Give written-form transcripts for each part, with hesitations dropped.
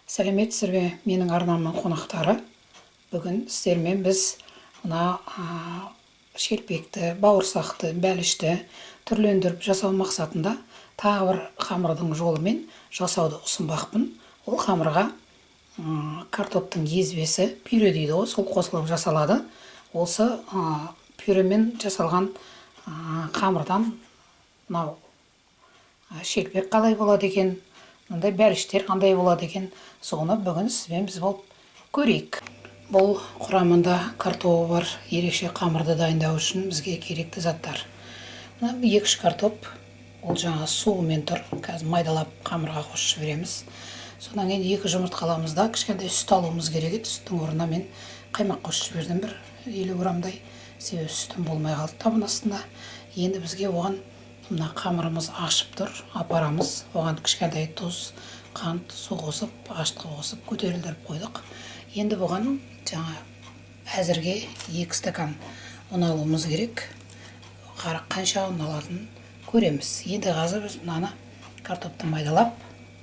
Сәлеметсіздер ме, менің арнамның қонақтары! Бүгін сіздермен біз мына шелпекті, бауырсақты, бәлішті түрлендіріп жасау мақсатында тағы бір қамырдың жолымен жасауды ұсынбақпын. Ол қамырға картоптың езбесі, пюре дейді ғой, сол қосылып жасалады. Осы пюремен жасалған қамырдан мынау шелпек қалай болады екен, мындай бәліштер қандай болады екен, соны бүгін сізбен біз болып көрейік. Бұл құрамында картобы бар ерекше қамырды дайындау үшін бізге керекті заттар. Мына 2-3 картоп, ол жаңа суымен тұр, қазір майдалап қамырға қосып жібереміз. Содан кейін 2 жұмыртқа аламыз да, кішкентай сүт алуымыз керек еді. Сүттің орнына мен қаймақ қосып жібердім бір 50 граммдай, себебі сүтім болмай қалды табын астында. Енді бізге оған мына қамырымыз ашып тұр, апарамыз. Оған кішкентай тұз, қант, су қосып, ашытқы қосып көтерілдіріп қойдық. Енді бұған жаңа әзірге 2 стакан ұн алуымыз керек. Қанша ұн алатынын көреміз. Енді қазір біз мынаны картопты майдалап,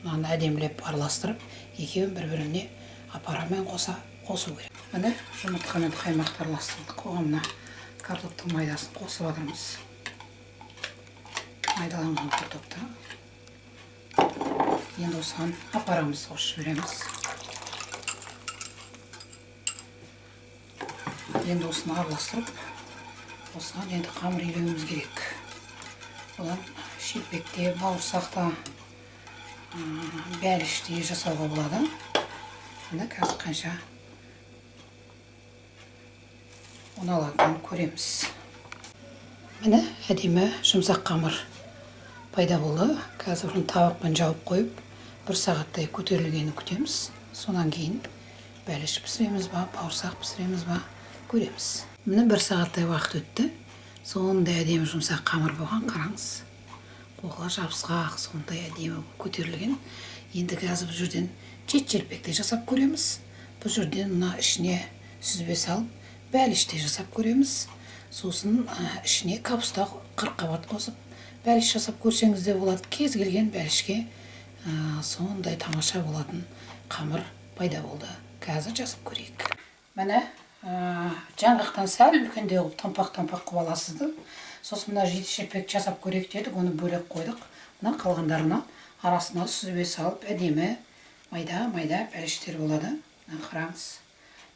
мынаны әдемілеп араластырып, екеуін бір-біріне апарамен қоса қосу керек. Міне жұмыртқа мен қаймақты араластырдық. Оған мына картоптың майдасын қосып жатырмыз. Майдаланған картопты. Енді осыған апарамызды қосып жібереміз. Енді осыны араластырып, осыған енді қамыр илеуіміз керек. Одан шелпекте, бауырсақта, бәліште жасауға болады. Міне қазір қанша ұн алатынын көреміз. Міне әдемі жұмсақ қамыр пайда болды. Қазір оны табақпен жауып қойып, 1 сағаттай көтерілгенін күтеміз. Содан кейін бәліш пісіреміз ба, бауырсақ пісіреміз ба, көреміз. Міне 1 сағаттай уақыт өтті. Сондай әдемі жұмсақ қамыр болған, қараңыз. Қолға жабысқақ, сондай әдемі болып көтерілген. Енді қазір бұл жерден шет-шелпекті жасап көреміз. Бұл жерден мына ішіне сүзбе салып, бәліш те жасап көреміз. Сосын ішіне капуста 40 қабат қосып, бәліш жасап көрсеңіз де болады. Кез келген бәлішке сондай тамаша болатын қамыр пайда болды. Қазір жасап көрейік. Міне, жаңғақтан сәл үлкендеу қылып, томпақ-томпақ қылып аласыз да. Сосын мына жеті шелпек жасап көрейік дедік, оны бөлек қойдық. Мына қалғандарына арасына сүзбе салып, әдемі майда-майда бәліштер болады. Мына қараңыз.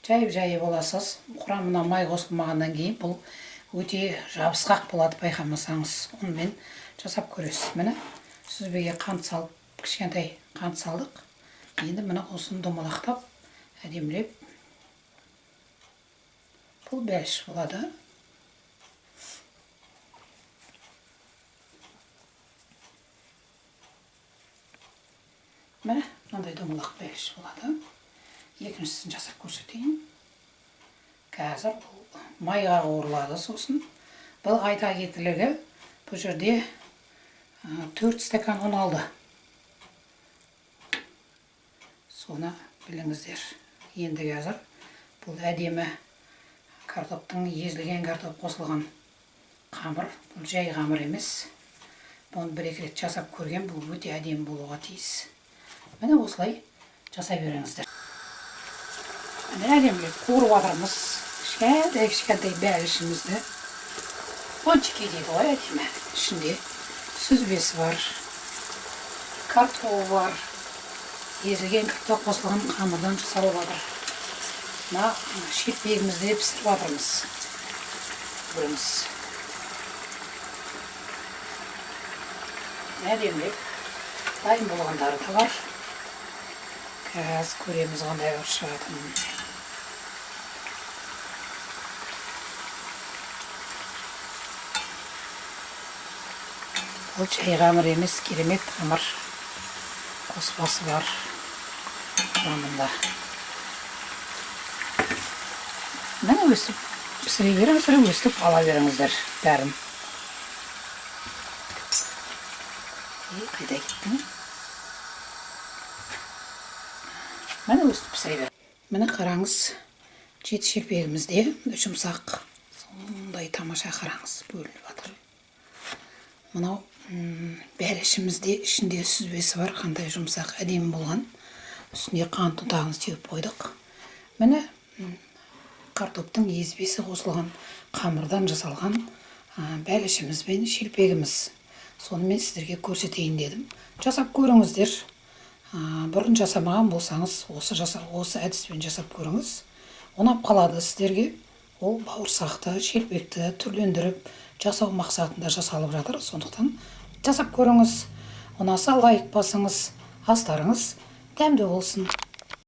Жайып-жайып аласыз. Құрамына май қосылмағаннан кейін бұл өте жабысқақ болады, байқамасаңыз. Онымен жасап көресіз. Міне сүзбеге қант салып, кішкентай қант салдық. Енді міне осыны домалақтап, әдемілеп бұл бәліш болады. Міне мынандай домалақ бәліш болады. Екіншісін жасап көрсетейін. Қазір бұл майға қуырылады сосын. Бұл айта кетерлігі, бұл жерде 4 стакан ұн алды. Соны біліңіздер. Енді қазір бұл әдемі картоптың езілген картоп қосылған қамыр. Бұл жай қамыр емес. Бұны бір-екі рет жасап көрген, бұл өте әдемі болуға тиіс. Міне осылай жасай беріңіздер. Міне әдемілеп қуырып жатырмыз. Кішкентай кішкентай бәлішімізді. Пончики дейді ғой, әдемі. Ішінде сүзбесі бар, картобы бар. Езілген картоп қосылған қамырдан жасалып жатыр. Мына шелпегімізді де пісіріп жатырмыз. Көреміз. Әдемілеп дайын болғандары да бар. Қазір көреміз қандай болып шығатынын. Бұл жай қамыр емес, керемет қамыр. Қоспасы бар құрамында. Міне өстіп пісіре беріңіздер, өстіп ала беріңіздер бәрін. Ей, қайда кеттің? Міне өстіп пісіре бер. Міне қараңыз, жеті шелпегімізде жұмсақ, сондай тамаша қараңыз, бөлініп жатыр. Мынау бәлішімізде ішінде сүзбесі бар, қандай жұмсақ, әдемі болған. Үстіне қант ұнтағын сеуіп қойдық. Міне, картоптың езбесі қосылған қамырдан жасалған бәлішіміз бен шелпегіміз. Сонымен сіздерге көрсетейін дедім. Жасап көріңіздер. Бұрын жасамаған болсаңыз, осы әдіспен жасап көріңіз. Ұнап қалады сіздерге. Ол бауырсақты, шелпекті түрлендіріп жасау мақсатында жасалып жатыр. Сондықтан жасап көріңіз. Ұнаса, лайк басыңыз. Астарыңыз дәмді болсын.